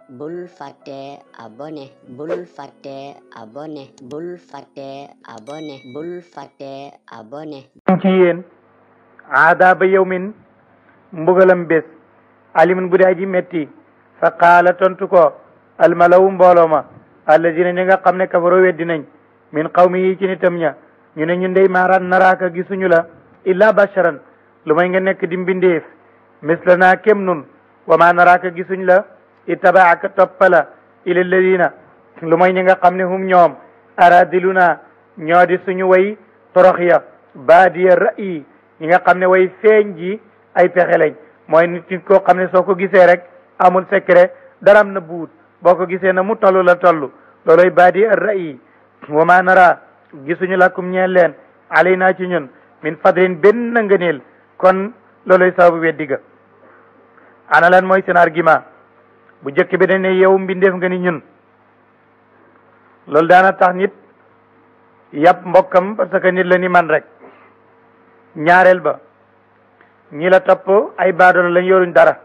bul fàtte abonné bul fàtte abonné bul fàtte abonné bul fàtte abonné ci yéen aadaaba yawmin mbugalam bés alimun bu dee aji metti fa qaala tontu ko almalawu mbooloo ma alladina ñi nga xam ne kafaroo weddi nañ min qawmihi ci nitam ña ñu ne ñun dey maaraan naraaka gisuñu la illa basharan lu may nga nekk di mbindeef mislana kem nun wa ma naraaka gisuñ la ittabaaka toppala ila alladina lu may ñi nga xam ne hum ñoom aradiluna ñoo di suñu way torox ya baadiya ra'yi ñi nga xam ne way feeñ ji ay pexe lañ mooy nit koo xam ne soo ko gisee rek amul secret daram na buut boo ko gisee na mu toll la toll looloy baadiya ra'yi wa ma nara gisuñu lakum ñeel leen alayna ci ñun min fadlin benn ngëneel kon looloy sababu weddi ga ana lan mooy seen argument bu njëkk bi dañ ne yow mbindeef nga ni ñun loolu daana tax nit yàpp mbokkam parce que nit la ni man rek ñaareel ba ñi la topp ay baadoolo lañ yoruñ dara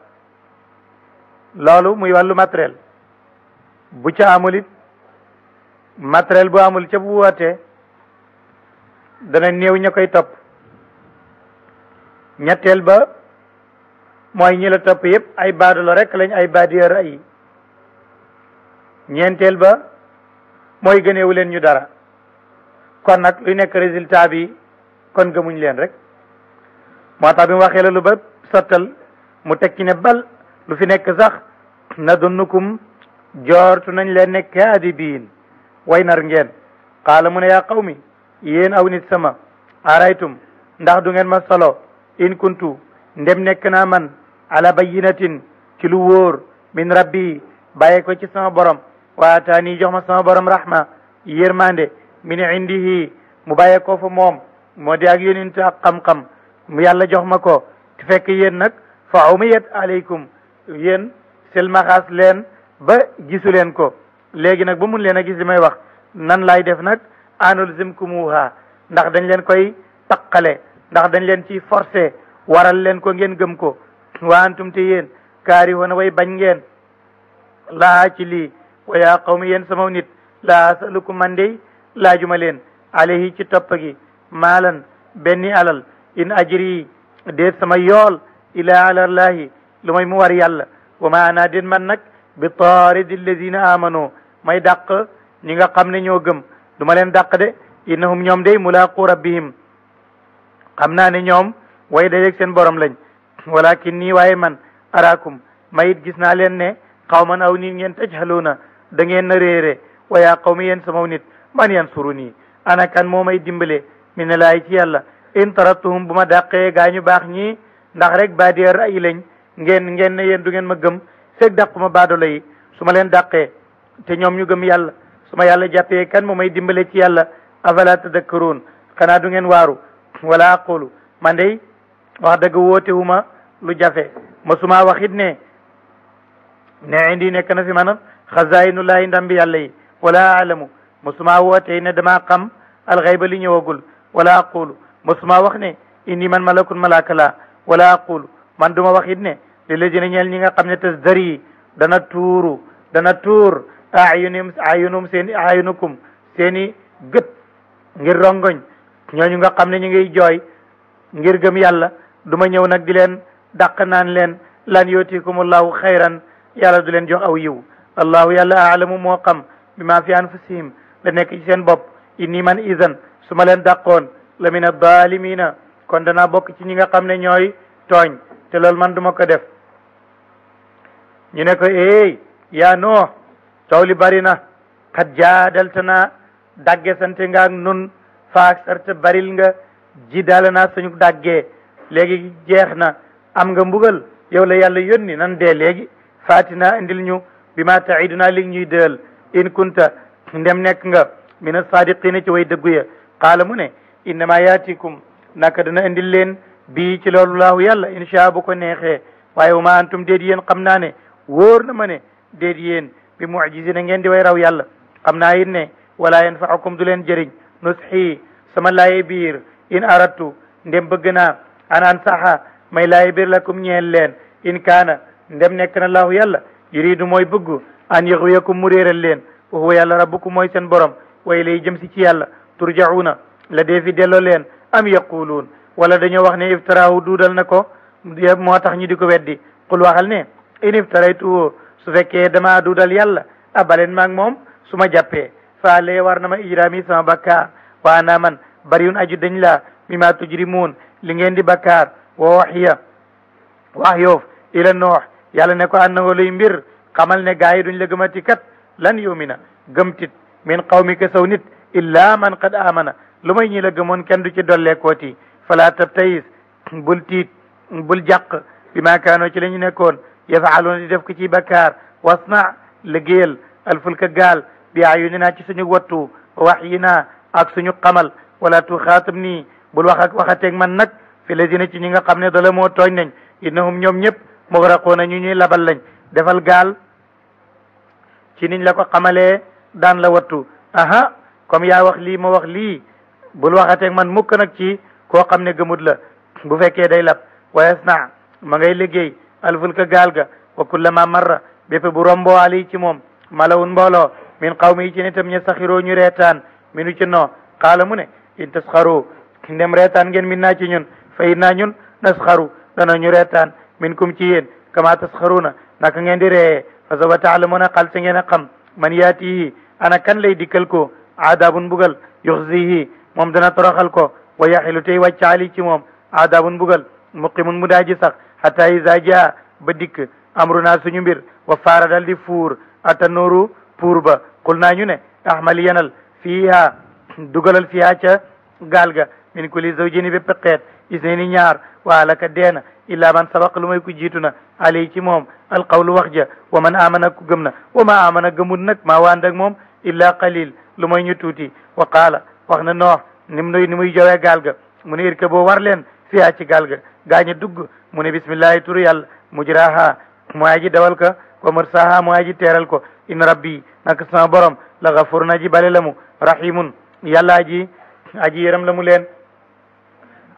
loolu muy wàllu matériel bu ca amul it matériel bu amul ca bu wootee dana néew ña koy topp ñetteel ba mooy ñi la topp yëpp ay baadoolo rek lañ ay baadiyeur ay ñeenteel ba mooy gëneewu leen ñu dara kon nag luy nekk résultat bi kon gëmuñ leen rek moo tax bi mu waxee lu ba sottal mu teg ci ne bal lu fi nekk sax na dunnukum joortu nañ leen ne kaadibiin way nar ngeen qaala mu ne yaa qawmi yéen aw nit sama araytum ndax du ngeen ma solo in kuntu ndem nekk naa man ala bayyinatin ci lu wóor min rabbi bàyyi ko ci sama borom wa ataani jox ma sama borom rahma yërmande min indihi mu bàyyi ko fa moom moo di ak yonent ak xam-xam mu yàlla jox ma ko te fekk yéen nag fa umiyat aleykum yéen selmaxaas leen ba gisu leen ko léegi nag ba mun leen a gis li may wax nan laay def nag anulzimkumuha ndax dañ leen koy taqale ndax dañ leen ci forcé waral leen ko ngeen gëm ko wa antum te yéen kaarihoona way bañ ngeen laa ci lii wa yaa qawmi yéen sama nit laa asalukum man dey laajuma leen alayhi ci topp gi maalan benni alal in ajri déet sama yool ila alallahi lu may mu war yàlla wa ma ana déet man nag bi taaridi alladina amanu may dàq ñi nga xam ne ñoo gëm du ma leen dàq de innahum ñoom day mulaqu rabbihim xam naa ne ñoom way dajeeg seen borom lañ walakin nii waaye man araakum mayit gis naa leen ne xawman aw nit ngeen tajhaluuna da ngeen na réere wa yaa qawmi yéen sama nit man yansuruni ana kan moo may dimbale min laay ci yàlla in tarattuhum bu ma dàqee gaa ñu baax ñii ndax rek baadiya ra'yi lañ ngeen ne yéen du ngeen ma gëm seeg dàquma baadolo yi su ma leen dàqee te ñoom ñu gëm yàlla su ma yàlla jàppee kan moo may dimbale ci yàlla afala tadakkaruun xanaa du ngeen waaru wala aqulu man dey wax dëgg wootewuma lu jafe masuma waxit ne indi nekk na fi man xazainullahi ndambi yàlla yi wala alamu masuma woote ne dama xam alxayba li ñëwagul wala aqulu masuma wax ne indi man malakun malaka la wala aqulu man duma waxit ne li la jëne ñeel ñi nga xam ne tasdari dana tuur ayunukum seeni gët ngir rongoñ ñooñu nga xam ne ñu ngiy jooy ngir gëm yàlla duma ñëw nag di leen dàq naan leen lan yootikumullahu xayran yàlla du leen jox aw yiw allahu yàlla aalamu moo xam bi ma fi anfusihim la nekk ci seen bopp inni man idan su ma leen dàqoon la min addalimina kon danaa bokk ci ñi nga xam ne ñooy tooñ te loolu man duma ko def ñu ne ko yaa Nuux taw li bari na xat jaadaltana dagge sante nga ak nun faak sarta baril nga ji daala naa suñu daggee léegi jeex na am nga mbugal yow la yàlla yónni nan dee léegi faatina indil ñu bi ma taiduna li ñuy dëel in kunta ndem nekk nga min as-sadiqina ci way dëggu ya qaala mu ne innama yaatikum naka dana indil leen bii ci loolu laahu yàlla insha bu ko neexee waaye wa ma antum déet yéen xam naa ne wóor na ma ne déet yéen bi mu'jizina ngeen di way raw yàlla xam naa it ne wala yanfa'ukum du leen jëriñ nusxi sama laaye biir in aradtu ndem bëgg naa an ansaxa may laaye biir lakum ñeel leen in kaana ndem nekk na laahu yàlla yuridu mooy bëgg an yaxwiyakum mu réeral leen wa huwa yàlla rabbukum mooy seen borom way lay jëm si ci yàlla turjauna la dee fi delloo leen am yaquluun wala dañoo wax ne iftaraahu duudal na ko moo tax ñu di ko weddi qul waxal ne in iftaraytu su fekkee dama duudal yàlla abaleen maag moom su ma jàppee faale war na ma ijraami sama bakkaar wa ana man bariun aju dañ la mimma tujrimuun li ngeen di bakkaar wa waxiya wax yoof ila noox yàlla ne ko annahu luy mbir xamal ne gaa yi duñ la gëmati kat lan yumina gëmtit min qawmika saw nit illa man qad amana lu may ñi la gëmoon kenn du ci dolleekooti fala tabtayis bul tiit bul jàq bi ma kaanoo ci la ñu nekkoon yafaaluuna di def ko ci bakkaar wasna liggéeyal alfulka gaal bi ayunina ci suñu wattu waxyina ak suñu xamal wala tuxaatab nii bul waxateeg man nag fi ladina ci ñi nga xam ne dala moo tooñ nañ innahum ñoom ñëpp mugraqoona ñu ñuy labal lañ defal gaal ci niñ la ko xamalee daan la wattu aha comme yaa wax lii ma wax lii bul waxateeg man mukk nag ci koo xam ne gëmut la bu fekkee day lab wa yasna ma ngay liggéey alfulka gaal ga wa kullama marra bépp bu romboo ali ci moom malawun mbooloo min qawmi yi ci nitam ña saxiroo ñu reetaan minu ci noo qaala mu ne in tasxaru ndem reetaan ngeen min naa ci ñun fa innaa ñun nasxaru dana ñu reetaan min kum ci yéen kama tasxaruna naka ngeen di ree fa sawfa taalamuna xal sa ngeen a xam man yaatihi ana kan lay dikkal ko aadaabun bugal yuxzihi moom dana toroxal ko wa yaxilu tey wàcc ali ci moom aadaabun bugal muqimun mu daaji sax hatta iza jaa ba dikk amruna suñu mbir wa faara dal di fuur ata nooru puur ba qul naa ñu ne ahmal yanal fiiha dugalal fiiha ca gaal ga min kulli zawjini bépp xeet isnayni ñaar wa alaka deena illa man sabaq lu may ku jiitu na alay ci moom alqawlu wax ja wa man amana ku gëm na wa ma amana gëmul nag maa waan ak moom illa qalil lu may ñu tuuti wa qaala wax na noox ni muy jowee gaal ga mu ne irka boo war leen fiiha ci gaal ga gaañe dugg mu ne bismillahi turu yàlla mujraha mu aji dawal ka wa mursaha mu aji teeral ko in rabbi naka sama borom la gafurun aji bale la mu rahimun yàlla aji yëram la mu leen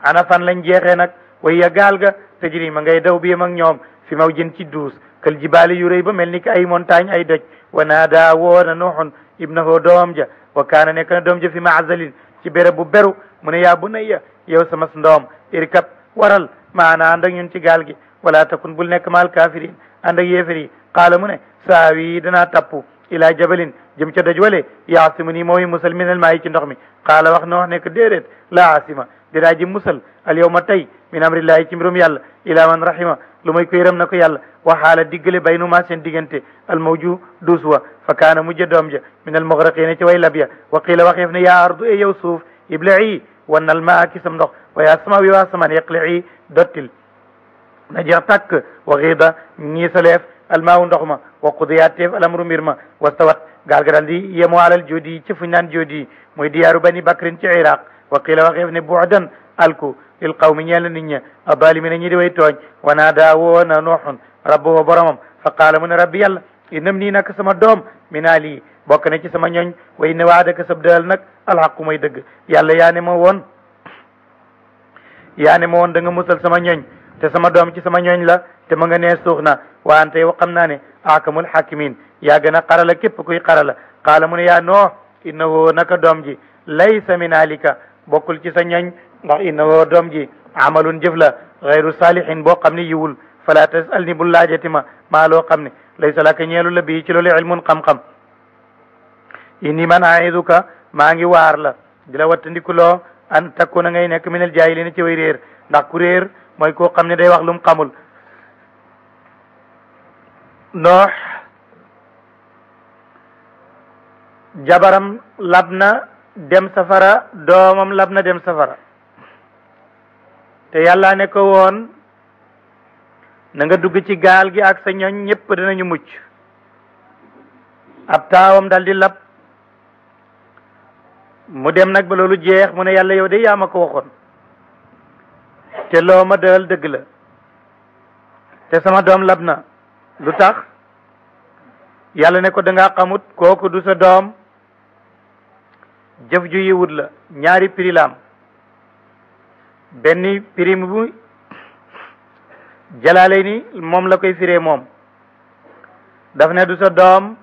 ana fan lañ jeexee nag waya gaal ga tajri ma ngay daw bi mag ñoom fi maw jën ci duus kal jibaali yu rëy ba mel ni ki ay montagne ay doj wa naada woona nuuxun ibnahu doom ja wa kaana nekk na doom ja fi maazalin ci béréb bu beru mu ne yaa bunayya yow sama ndoom irkab waral maana ànd ak ñun ci gaal gi wala takun bul nekk maal kafirin ànd ak yéefar yi qaala mu ne saawi danaa tappu ila jabalin jëm ca doj wale yaasimu nii mooy musal minal maa yi ci ndox mi qaala wax na wax nekk déedéet la asima dinaa ji musal al yawma tey min amrillahi ci mbirum yàlla ila man rahima lu may ko yëram na ko yàlla waxaala diggale baynuma seen diggante al mawju duus wa fa kaana mujja doom ja min al mugraqina ci way lab ya wa qiila waxeef ne yaa ardu e yow suuf ibla'i wannal maa kisam ndox wa yaa sama wi waa saman iqli'i dottil na jeex tàkk wa xiida ñiisaleef almaawu ndox ma wa qudiyateef alamru mbir ma wastawat gaal ga daal di yemoo alal joodi ci fuñ naan joodi mooy diyaaru bani bakrin ci iraq wa qiila waxeef ne bu'dan alku lil qawmi ñeel nit ña abalimina ñi di way tooñ wa naada woo na nooxun rabbahu boromam fa qaala mu ne rabbi yàlla inam nii nag sama doom minaa lii bokk na ci sama ñooñ wa inna waadaka sab dëal nag alxaqu may dëgg yàlla yaa ne ma woon da nga musal sama ñooñ te sama doom ci sama ñooñ la te ma nga nee suux na wante yow xam naa ne akamul hakimin yaa gën a xarala képp kuy xarala qaala mu ne yaa noox innahu naka doom ji laysa min alika bokkul ci sa ñooñ ndax innahu doom ji amalun jëf la gayru salihin boo xam ne yiwul fala tasal ni bul laajati maa loo xam ne laysa laka ñeelu la bii ci loolu ilmun xam-xam inni man aiduka maa ngi waar la di la wattandikuloo an takkuna ngay nekk minal jaahiliina ci way réer ndax ku réer mooy koo xam ne day wax lu mu xamul noox jabaram lab na dem safara doomam lab na dem safara te yàlla ne ko woon na nga dugg ci gaal gi ak sa ñoñ ñëpp dinañu mucc ab taawam dal di lab mu dem nag ba loolu jeex mu ne yàlla yow de yaa ma ko waxoon te loo ma dël dëgg la te sama doom lab na lu tax yàlla ne ko da ngaa xamut kooku du sa doom jëf ju yiwut la ñaari prix la am benn prix bu jalaale ni moom la koy firee moom daf ne du sa doom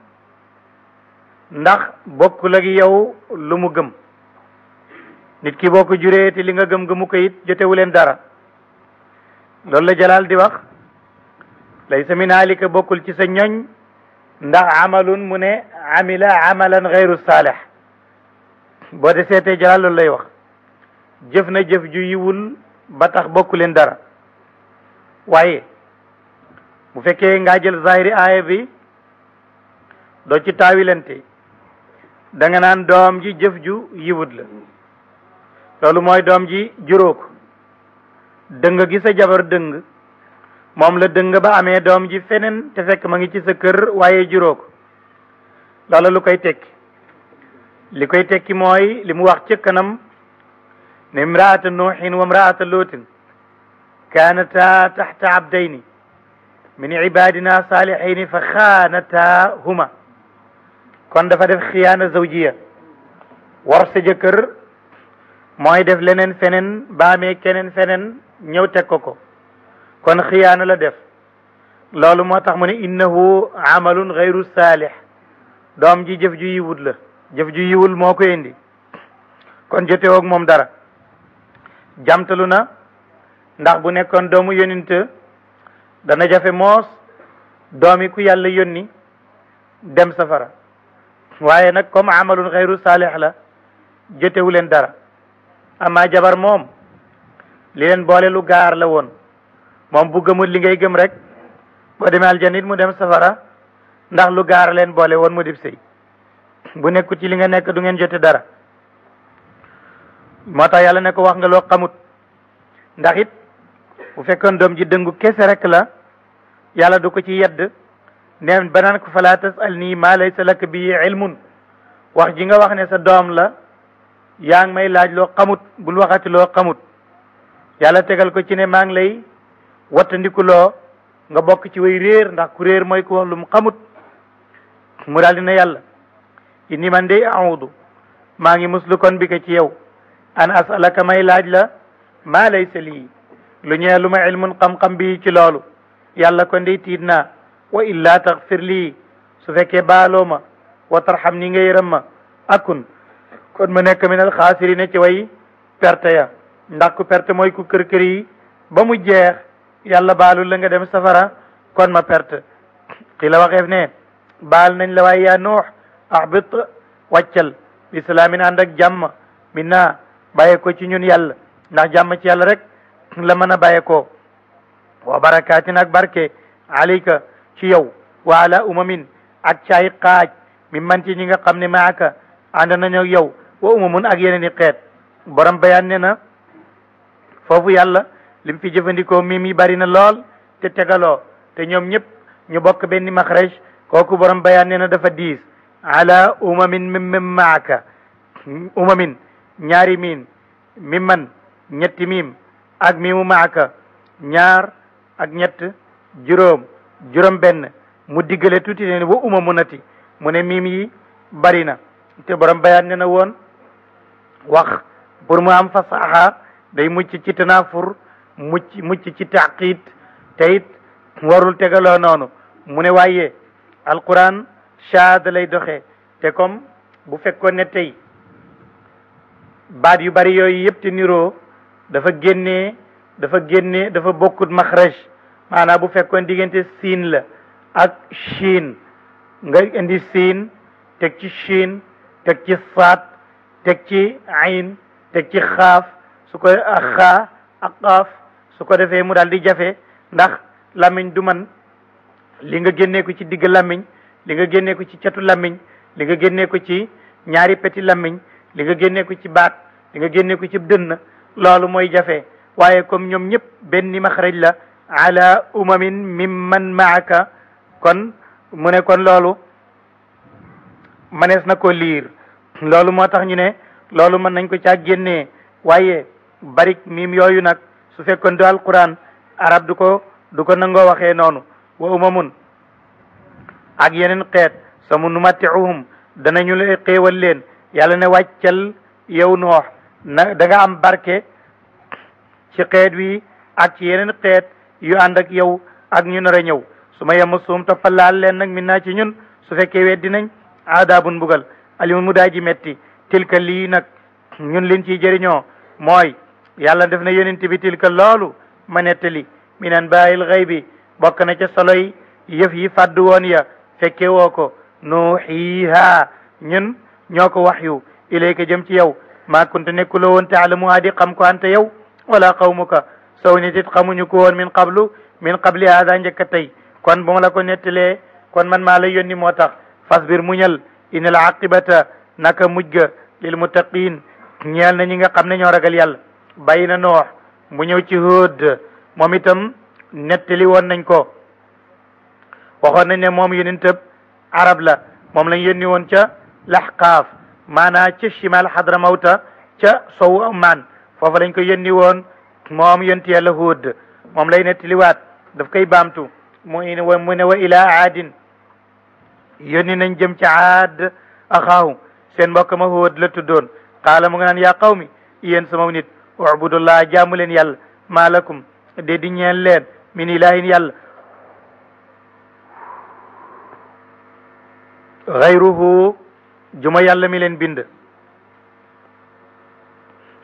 ndax bokkul ak yow lu mu gëm. nit ki boo ko juree te li nga gëm-gëmu ko it jotewu leen dara. loolu la Jalaal di wax laysa min alika bokkul ci sa ñoñ ndax amalun mu ne amila amalan gayru saalih. boo de seetee Jalaal loolu lay wax jëf na jëf ju yiwul ba tax bokku leen dara. waaye bu fekkee ngaa jël zahiri aaya bi doo ci taawilante da nga naan doom ji jëf ju yiwut la. loolu mooy doom ji juróo ko dëng gi sa jabar dëng moom la dëng ba amee doom ji feneen te fekk ma ngi ci sa kër waaye juróo ko. loola lu koy tekki li koy tekki mooy li mu wax ci kanam ne imraata nuuhin wa imraata lootin kaanata taxta abdayni min ibadina salihayni fa xaanata huma. kon dafa def xiyaana zawjiya war sa jëkkër mooy def leneen feneen ba amee keneen feneen ñëw teg ko kon xiyaana la def. loolu moo tax mu ne innahu amalun gayru saalih doom ji jëf ju yiwul la jëf ju yiwul moo ko indi kon jotewoog moom dara. jamtalu na ndax bu nekkoon doomu yónninte dana jafe moos doomi ku yàlla yónni dem safara. waaye nag comme amalun gayru saalih la jotewu leen dara. ama jabar moom li leen boole lu gaar la woon moom bu gëmul li ngay gëm rek boo demee aljanit mu dem safara ndax lu gaar leen boole woon mu dib sëy. bu nekkut ci li nga nekk du ngeen jote dara. moo tax yàlla ne ko wax nga loo xamut ndax it bu fekkoon doom ji dëngu kese rek la yàlla du ko ci yedd neen banaan ko fala tasalni ma laysa laka bi ilmun. wax ji nga wax ne sa doom la yaa ngi may laaj loo xamut bul waxati loo xamut. yàlla tegal ko ci ne maa ngi lay wattandiku loo nga bokk ci way réer ndax ku réer mooy ku wax lu mu xamut. mu daal dina yàlla inni man de audu maa ngi muslu kon bi ko ci yow an asalaka may laaj la maa laysa lii lu ñee lu ma ilmun xam-xam bi ci loolu. yàlla kon de tiit naa wa illa taxfir lii su fekkee baaloo ma wa tarxam ni nga yërëm ma akun kon ma nekk min al xaasirina ci way perte ya. ndax ku perte mooy ku kër-kër yi ba mu jeex yàlla baalu la nga dem safara kon ma perte. xi la waxeef ne baal nañ la waaye yaa nuux ahbit wàccal bi salaamin ànd ak jàmm min naa bàyyee ko ci ñun yàlla ndax jàmm ci yàlla rek la mën a bàyyee ko. wa barakaatin ak barke alayka ci yow wa ala umamin ak caay xaaj mi man ci ñi nga xam ne maaka ànd nañu yow wa umamun ak yeneen i xeet. borom bayaan ne na foofu yàlla lim fi jëfandikoo mim yi bari na lool te tegaloo te ñoom ñëpp ñu bokk benn maxraj kooku borom bayaan ne na dafa diis. ala umamin mim maaka umamin ñaari miin mimman ñetti miim ak miimu maaka ñaar ak ñett juróom benn mu diggale tuuti ne wa umamunati mu ne miim yi bari na te borom bayaan ne na woon wax pour mu am fasaxa day mucc ci tanafur mucc ci taqid te it warul tegaloo noonu. mu ne waaye alquran shaad lay doxee te comme bu fekkoon ne tey baat yu bari yooyu yëpp te niroo dafa bokkut maxraj. maanaam bu fekkoon diggante siin la ak shiin nga indi siin teg ci shiin teg ci saat teg ci ayn teg ci xaaf su ko ak xaa ak xaaf su ko defee mu daal di jafe ndax lamiñ du man li nga génnee ko ci digg lamiñ li nga génnee ko ci catu lamiñ li nga génnee ko ci ñaari peti lamiñ li nga génnee ko ci baat li nga génnee ko ci dënn loolu mooy jafe. waaye comme ñoom ñëpp benn maxraj la ala umamin mimman maaka kon mu ne kon loolu manees na ko liir. loolu moo tax ñu ne loolu mën nañ ko caa génnee waaye barik miim yooyu nag su fekkoon du alquran arab du ko nangoo waxee noonu. wa umamun ak yeneen xeet samu numatiuhum danañu la xéewal leen. yàlla ne wàccal yow noox na da nga am barke ci xeet wi ak ci yeneen xeet yu ànd ak yow ak ñu nar a ñëw. su ma yema suum toppal laal leen nag min naa ci ñun su fekkee weddi nañ adabun mbugal alimun mu daaji metti tilka lii nag ñun liñ ciy jëriñoo mooy yàlla def na yonent bi tilka loolu ma nettali min anbaa'il ghaybi bokk na ca soloy yëf yi fàddu woon ya fekke woo ko nuuxiiha ñun ñoo ko waxyu ilayka jëm ci yow maa kunta nekkuloo woon taalamuhaa di xam ko anta yow wala qawmuka sow nit it xamuñu ko woon min qabli hada njëkk tey kon bu ma la ko nettalee kon man maa la yónni moo tax fasbir muñal inal aqibata naka mujj ga lil muttaqin ñeel na ñi nga xam ne ñoo ragal yàlla bàyyi na noox mu ñëw ci Huud moom itam nettali woon nañ ko waxoon nañ ne moom yonentab arab la moom lañ yónni woon ca Laxqaaf maanaa ca chimal Hadramawta ca sowu Oman foofa lañ ko yónni woon moom yonti yàlla Huud moom lay nettaliwaat daf koy baamtu mu ne wa ila aadin yónni nañ jëm ca aad axaahu seen mbokk ma Huud la tuddoon qaala mu nga naan yaa qawmi yéen sama nit ubudullah jaamu leen yàlla maa lakum de di ñeel leen min ilahin yàlla gayruhu juma yàlla mi leen bind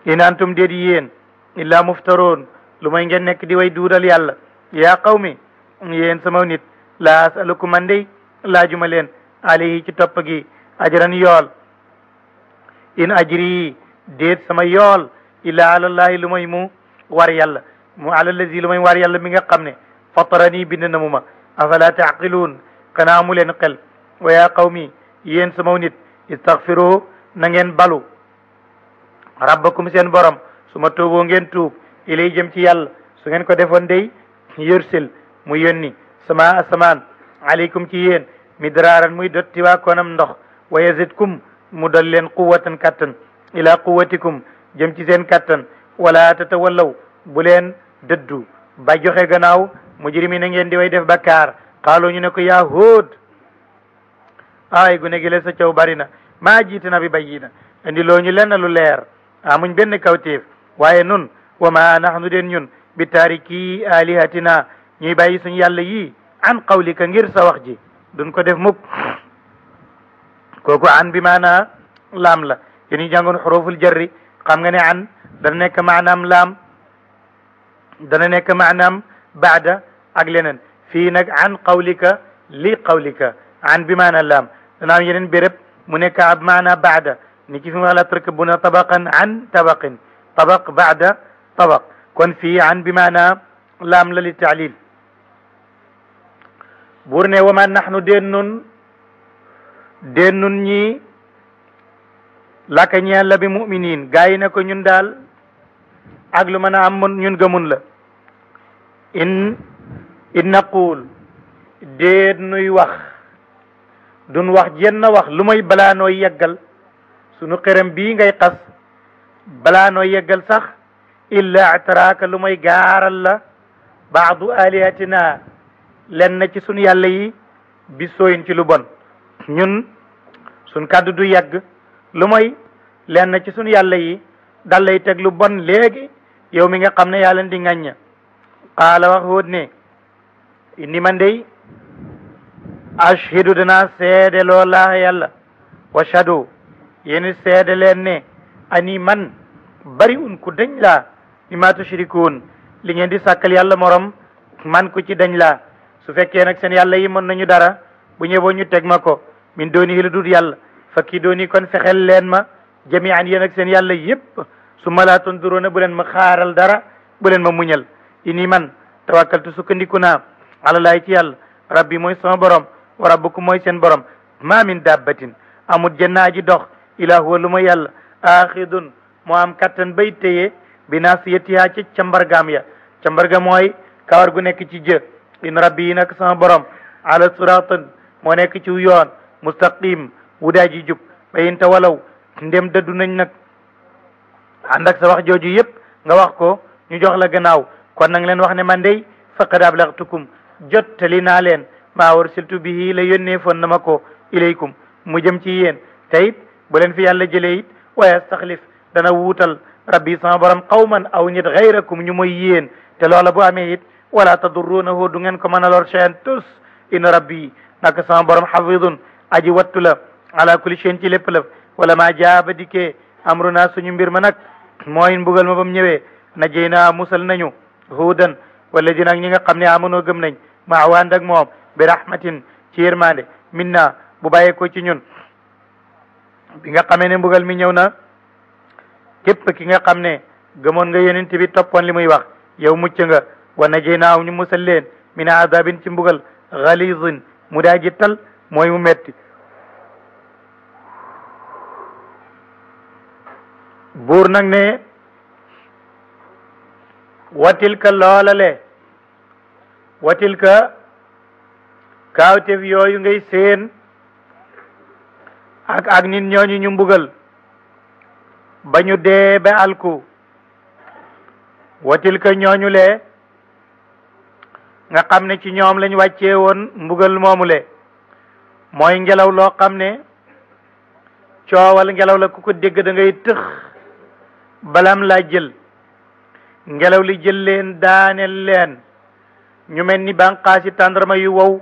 in antum de di yéen illa muftaroon lu may ngeen nekk di way duudal yàlla yaa qawmi yéen sama nit laa asalukum man dey laajuma leen alayhi ci topp gi ajran yool in ajri déet sama yool illa alallahi lu may mu war yàlla mu alallazi lu may war yàlla mi nga xam ne fatarani bind na mu ma afala taqiluun xanaa mu leen xel wa yaa qawmi yéen sama nit istaghfiru na ngeen balu rabbakum seen borom su ma tuuboo ngeen tuub ilay jëm ci yàlla su ngeen ko defoon day yursil mu yónni sama asamaan aleykum ci yéen midraaran muy dotti waa koonam ndox wa yazidkum mu dol leen quwwatan kattan ila quwwatikum jëm ci seen kattan wala tatawallaw bu leen dëddu ba joxe gannaaw mujrimi na ngeen di way def bakkaar xaaloo ñu ne ko yaa Huud ay gu ne gi le sa caw bari na maa jiite na bi bayyina indi loo ñu lenn lu leer amuñ benn kawtéef waaye nun wa ma nahnu den ñun bi taariki alihatina ñuy bàyyi suñu yàlla yii an qawlika ngir sa wax ji duñ ko def mukk kooku an bi maana laam la yéen ñu jàngoon xuruful jarri xam nga ne an dana nekk maanaam laam dana nekk maanaam baada ak leneen fii nag an qawlika li qawlika an bi maana laam dana am yeneen béréb mu nekk ab maana baada ni ki fi ma la tarkabuna tabaqan an tabaqin tabaq baada tabaq kon fii an bi maana laam la li taalil buur ne wama nahnu den nun ñi laka ñeel la bi muminin gaa yi ne ko ñun daal ak lu mën a am ñun gëmun la in naqul déet nuy wax dun wax jenn wax lu may balaa noo yeggal sunu xërëm bii ngay xas balaa noo yeggal sax illa atraaka lu may gaaral la baadu alihatina len na ci sunu yàlla yi bi sooyin ci lu bon ñun sun kàddu du yegg lu may len na ci sunu yàlla yi dal lay teg lu bon léegi yow mi nga xam ne yaa leen di ŋàñña qaala wax Huud ne inni man dey ashhidu danaa seede loola yàlla wa shadu yéen seede leen ne ani man bari un ku dañ laa mimma tushrikuun li ngeen di sàkkal yàlla morom man ku ci dañ laa su fekkee nag seen yàlla yi mën nañu dara bu ñëwoo ñu teg ma ko min dooni lu dul yàlla fakki dooni kon fexeel leen ma jami'an yéen ak seen yàlla yépp su ma laa tunduroona bu leen ma xaaral dara bu leen ma muñal ini man tawakkaltu sukkandiku naa alalaay ci yàlla rabbi mooy sama borom wa rabbukum mooy seen borom ma min dabbatin amut jennaa ji dox ilaa huwa lu ma yàlla aaxidun moo am kattan bay téye bi naasiyatiha ci cambargaam ya cambarga mooy kawar gu nekk ci jë in rabbi yi nag sama borom ala siraatin moo nekk ci yoon mustaqim wudaa ji jub ba in tawalaw ndem dëddu nañ nag ànd ak sa wax jooju yépp nga wax ko ñu jox la gannaaw kon nang leen wax ne man dey faqad ablagtukum jottali naa leen maa ursiltu bihi la yónnee foon na ma ko ilaykum mu jëm ci yéen te it bu leen fi yàlla jëlee it wa yastaxlif dana wuutal rabbi sama borom qawman aw nit gayrakum ñu mooy yéen te loola bu amee it wala tadurrunahu du ngeen ko mën a lor shay'an tus in rabbi naka sama borom xafidun aji wattu la ala kulli shay'in ci lépp lëf wala ma jaaba dikkee amruna suñu mbir ma nag mooy mbugal ma bam ñëwee najjayna musal nañu huudan wala dina ak ñi nga xam ne amonoo gëm nañ maa wànd ak moom bi rahmatin ci yërmande minna bu bàyyee ko ci ñun bi nga xamee ne mbugal mi ñëw na képp ki nga xam ne gëmoon nga yonent bi toppoon li muy wax yow mucc nga wa najaynaahu ñu musal leen min adabin ci mbugal galizin mu daa ji tal mooy mu metti buur nag ne watilka loolale watilka kaawteef yooyu ngay seen ak nit ñooñu ñu mbugal ba ñu dee ba alku watilka ñooñu le nga xam ne ci ñoom lañ wàccee woon mbugal moomu le mooy ngelaw loo xam ne coowal ngelaw la ku ko dégg da ngay tëx balam laa jël ngelaw li jël leen daaneel leen ñu mel ni bànqaasi tàndarma yu wow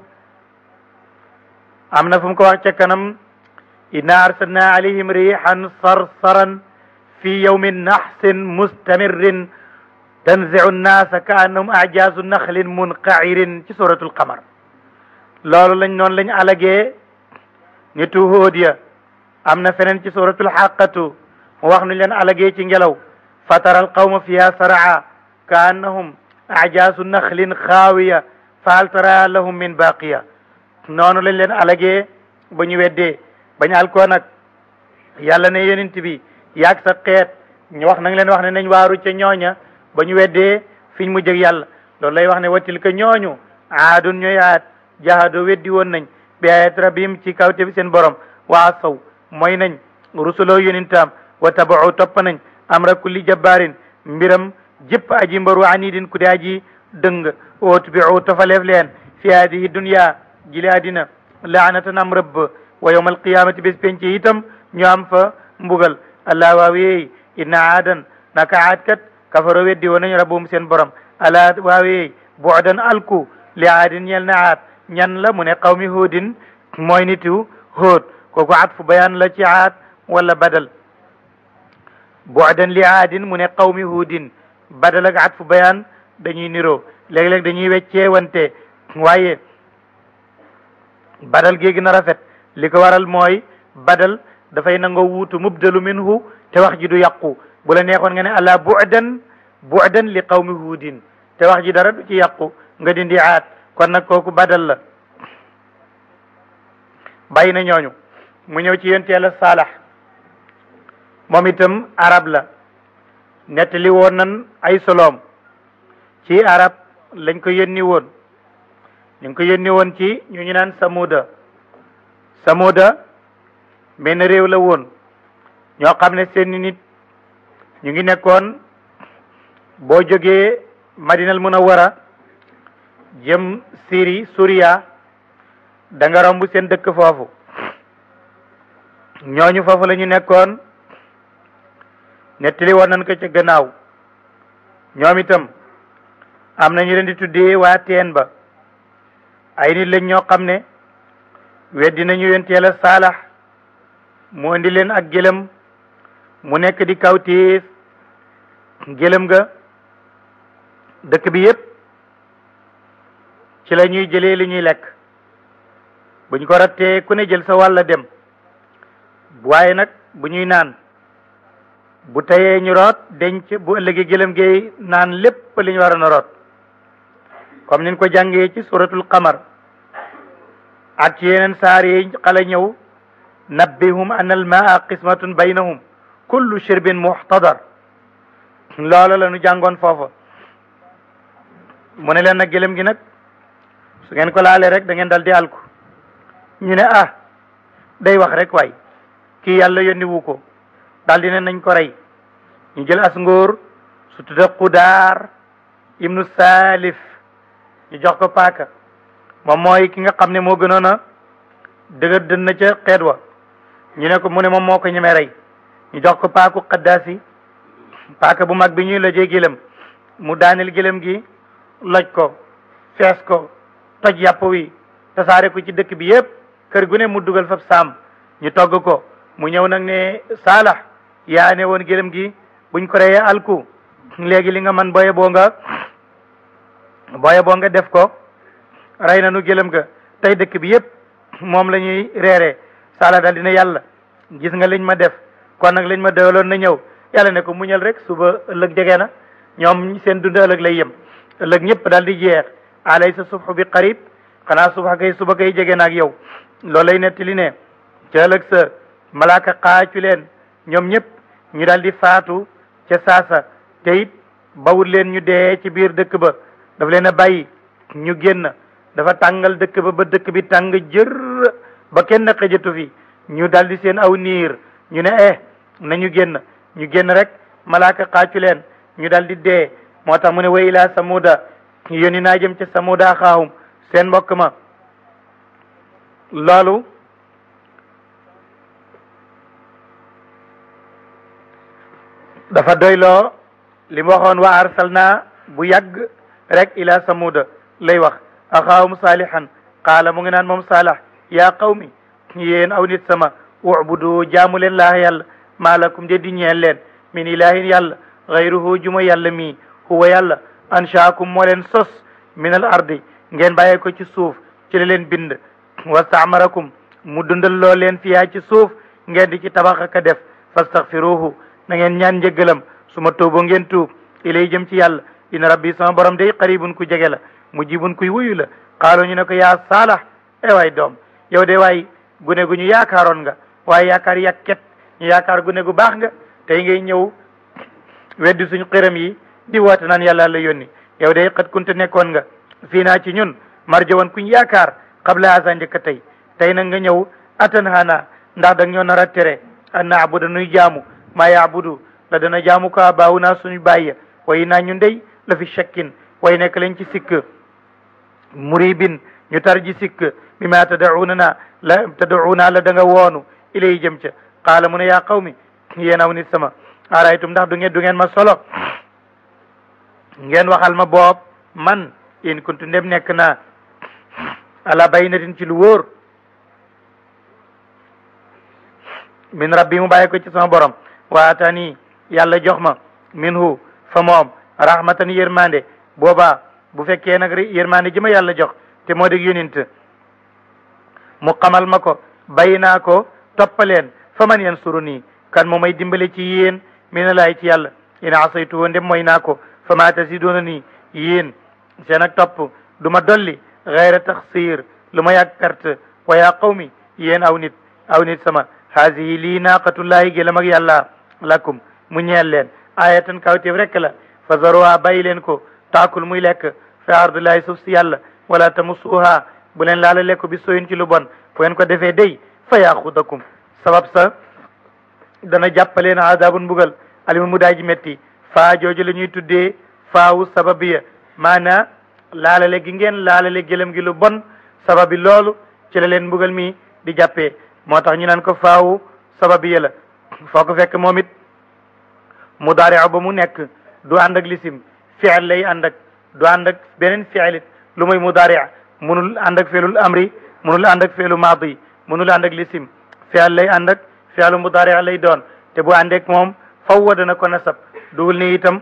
am na fu mu ko wax ca kanam inna arsalna alayhim rihan sarsaran fi yawmin nahsin mustamirrin tanzi'u nnaasa ka annahum a'jaazu naxlin munqa'irin ci suratul qamar loolu noonu lañ alagee nitu Hóod ya am na feneen ci suratul haqqatu mu wax nuñ leen alagee ci ngelaw fatara al qawma fiha saraa ka annahum a'jaazu naxlin xaawiya fa hal tara lahum min baqiya noonu lañ leen alagee ba ñu weddee bañ alkoo nag yàlla ne yonent bi yaag sa xeet ñu wax nang leen wax ne nañ waaru ca ñooña ba ñu weddee fiñ mu jëg yàlla loolu lay wax ne watil ka ñooñu aadun ñooy aat jahado weddi woon nañ bi ayat rabbihim ci kawte bi seen borom waa saw mooy nañ rusuloo yonentam wa tabau topp nañ amra kulli jabbaarin mbiram jëpp aji mbaru anidin ku di aji dëng utbiu tofaleef leen fi hadihi dunya jile adina laanatan am rëbb wa yawma alqiyamati bés penc itam ñu am fa mbugal allah waaweey inna aadan naka aad kat kafaro weddi woon nañ rabbum seen borom ala waaweey bu'dan alku li aadin ñeel na aad ñan la mu ne qawmi Hóodin mooy nitu Hóod kooku atfu bayaan la ci aad wala badal bu'dan li aadin mu ne qawmi Hóodin badal ak atfu bayaan dañuy niroo léeg-léeg dañuy weccee wante waaye badal gi gën a rafet li ko waral mooy badal dafay nangoo wuutu mubdalu minhu te wax ji du yàqu bu la neexoon nga ne ala bu'dan li qawmi Hóodin te wax ji dara du ci yàqu nga dindi aad kon nag kooku badal la bàyyi na ñooñu mu ñëw ci yonent Yàlla Saalax moom itam arab la nettali woon nan ay soloom ci arab lañ ko yónni woon ñu ngi ko yónni woon ci ñu naan samuda benn réew la woon ñoo xam ne seen nit ñu ngi nekkoon boo jógee Madinal Munawwara jëm Suriya da nga romb seen dëkk foofu ñooñu foofu la ñu nekkoon nettali woon nañ ko ca gannaaw ñoom itam am na ñu leen di tuddee waa teen ba ay nit lañ ñoo xam ne weddi nañu yonent Yàlla Saalax mu indi leen ak gëlëm mu nekk di kawtéef gëlëm ga dëkk bi yépp ci la ñuy jëlee li ñuy lekk buñ ko rattee ku ne jël sa wàlla dem waaye nag bu ñuy naan bu tayee ñu root denc bu ëllëgee gëlëm gi naan lépp li ñu waroon a root comme niñ ko jàngee ci suratul qamar ak ci yeneen saar yi xale ñëw nabbihum an al maa qismatun baynahum kullu shirbin muhtadar loola la ñu jàngoon foofa mu ne leen nag gëlëm gi nag su ngeen ko laalee rek da ngeen dal di alku ñu ne day wax rek waay kii yàlla yónni wu ko daal di ne nañ ko rey ñu jël as ngóor su tudda Qudaar ibnu Salif ñu jox ko paaka moom mooy ki nga xam ne moo gënoon a dëgër dën na ca xeet wa ñu ne ko mu ne moom moo ko ñemee rey ñu jox ko paaku Qaddaasi paaka bu mag bi ñuy lojee gëlëm mu daaneel gëlëm gi loj ko fees ko toj yàpp wi tasaare ko ci dëkk bi yépp kër gu ne mu dugal fab saam ñu togg ko mu ñëw nag ne Saalax yaa ne woon gëlëm gi buñ ko reyee alku léegi li nga man boye boo nga def ko rey na nu gëlëm ga tey dëkk bi yépp moom la ñuy reeree Saalax daal dina yàlla gis nga liñ ma def kon nag liñ ma dewaloon na ñëw yàlla ne ko muñal rek suba ëllëg jege na ñoom seen dund ëllëg lay yem ëllëg ñëpp daal di jeex alaysa subhu bi qarib xanaa suba kay jege na ak yow loolu lay nettali ne ca ëllëg sa malaaka xaacu leen ñoom ñëpp ñu daal di faatu ca saasa te it bawut leen ñu dee ci biir dëkk ba daf leen a bàyyi ñu génn dafa tàngal dëkk ba dëkk bi tàng jër ba kenn xëjatu fi ñu daal di seen aw niir ñu ne nañu génn rek malaaka xaacu leen ñu daal di dee moo tax mu ne wa ila samuda yónni naa jëm ca samuda axaahum seen mbokk ma loolu dafa doyloo li mu waxoon wa arsalna bu yàgg rek ila samuda lay wax axaahum saalihan qaala mu ngi naan moom saalax yaa qawmi yéen aw nit sama ubudu jaamu leen laa yàlla maa lakum de di ñeel leen min ilahin yàlla gayruhu juma yàlla mii huwa yàlla anshaakum moo leen sos min al ardi ngeen bàyyee ko ci suuf ci la leen bind wastaamarakum mu dundal loo leen fiyaa ci suuf ngeen di ci tabax ak a def fastaghfiruhu na ngeen ñaan njëggalam su ma tuubo ngeen tuub ilay jëm ci yàlla inna rabbi sama borom day qaribun ku jege la mujibun kuy wuyu la xaaloo ñu ne ko yaa saalax waay doom yow de waay gune gu ñu yaakaaroon nga waaye yaakaar yàkket ñu yaakaar gune gu baax nga tey ngay ñëw weddi suñu xiram yi di woote naan yàlla la yónni yow de xat kunte nekkoon nga fii naa ci ñun marja woon kuñ yaakaar xabla asa njëkk tey nag nga ñëw atan hana ndax dag ñoo nar a tere an naabuda nuy jaamu maa yaabudu la dana jaamu ko baawu naa suñu bàyyi way naa ñun dey la fi shakkin way nekk lañ ci sikk muribin ñu tar ji sikk bi ma tad'uuna la da nga woonu ilay jëm ca qaala mu ne yaa qawmi yéen aw nit sama araytum ndax du ngeen ma solo ngeen waxal ma boob man in kuntu ndem nekk naa ala baynatin ci lu wóor min rabbi mu bàyyi ko ci sama borom waatani yàlla jox ma minhu fa moom rahmatan yërmande boobaa bu fekkee nag yërmande ji ma yàlla jox te moo di yonent mu xamal ma ko bàyyi naa ko toppaleen fa man yansuruni kan moo may dimbale ci yéen mina laay ci yàlla in asaytuhu ndem mooy naa ko fa ma tasiduna nii yéen seen ak topp du ma dolli gayra taxsir lu ma yàgg perte wa yaa qawmi yéen aw nit sama haasihi lii naaqatullahi gëlam ak yàlla lakum mu ñeel leen ayatan kawteef rekk la fa zaruha bàyyi leen ko taakul muy lekk fi ardillahi suuf si yàlla wala tamussuha bu leen laala lekk bi soyin ci lu bon fu ngeen ko defee day fa yaxudakum sabab sa dana jàppaleen adabun mbugal alimu mu daay ji metti faa jooju la ñuy tuddee faawu sababiya maana laalale gi ngeen laalale gëlëm gi lu bon sababi loolu ci la leen mbugal mi di jàppee moo tax ñu naan ko faawu sababiya la foo ko fekk moom it mudaari ba mu nekk du ànd ak lisim fiil lay ànd ak du ànd ak beneen fiilit lu muy mudaari munul ànd ak fiilul amri munul ànd ak fiilu maadi munul ànd ak lisim fiil lay ànd ak fiilu mudaari lay doon te bu àndeek moom fawwa dana ko nasab dugul ni itam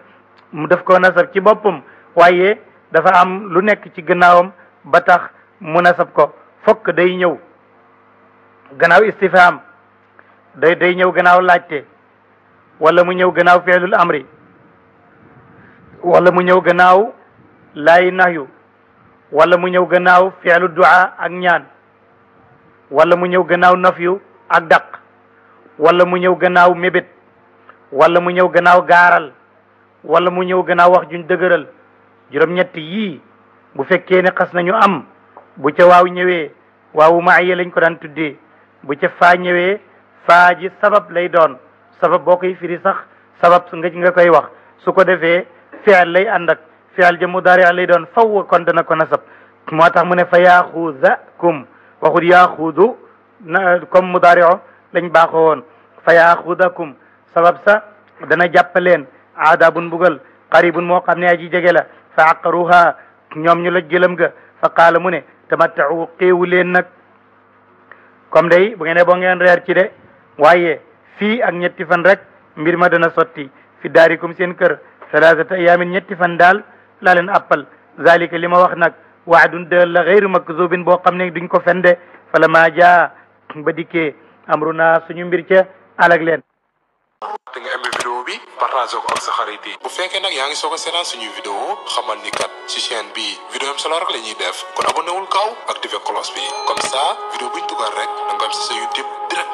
mu def ko nasab ci boppam waaye dafa am lu nekk ci gannaawam ba tax mu nasab ko fokk day ñëw gannaaw istifham day ñëw gannaaw laajte wala mu ñëw gannaaw fiilul amri wala mu ñëw gannaaw laay nahyu wala mu ñëw gannaaw fiilu du'a ak ñaan wala mu ñëw gannaaw nafyu ak daq wala mu ñëw gannaaw mébét wala mu ñëw gannaaw gaaral wala mu ñëw gannaaw wax juñ dëgëral juróom-ñett yii bu fekkee ne xas nañu am bu ca waaw ñëwee waawu maaya lañ ko daan tuddee bu ca faa ñëwee faa ji sabab lay doon sabab boo koy firi sax sabab nga koy wax su ko defee fi'l lay ànd ak fi'l ja mudaari lay doon faw kon dana ko nasab moo tax mu ne fa yaaxudakum waxut yaaxudu na comme mudaari lañ baaxoo woon fa yaaxudakum sabab sa dana jàppaleen aadabun mbugal qaribun moo xam ne aji jege la fa aqaruha ñoom ñu la gëlëm ga fa qaala mu ne tamatta'u xéewu leen nag comme day bu ngeen boo ngeen reer ci de waaye fii ak ñetti fan rek mbir ma dana sotti fi daarikum seen kër salaasata ayaamin ñetti fan daal laa leen appal zalika li ma wax nag waadun dël la xeyru makzubin boo xam ne duñ ko fende fala maa jaa ba dikkee amruna suñu mbir ca alag leen te nga aimé vidéo bi partagé ko ak sa xarit yi bu fekkee nag yaa ngi soog a seetaan suñuy vidéo xamal ni kat ci chaîne bi vidéo am solo rek la ñuy def kon abonné wul gaaw activé cloche bi comme ça vidéo buñ dugal rek da nga am si sa YouTube direct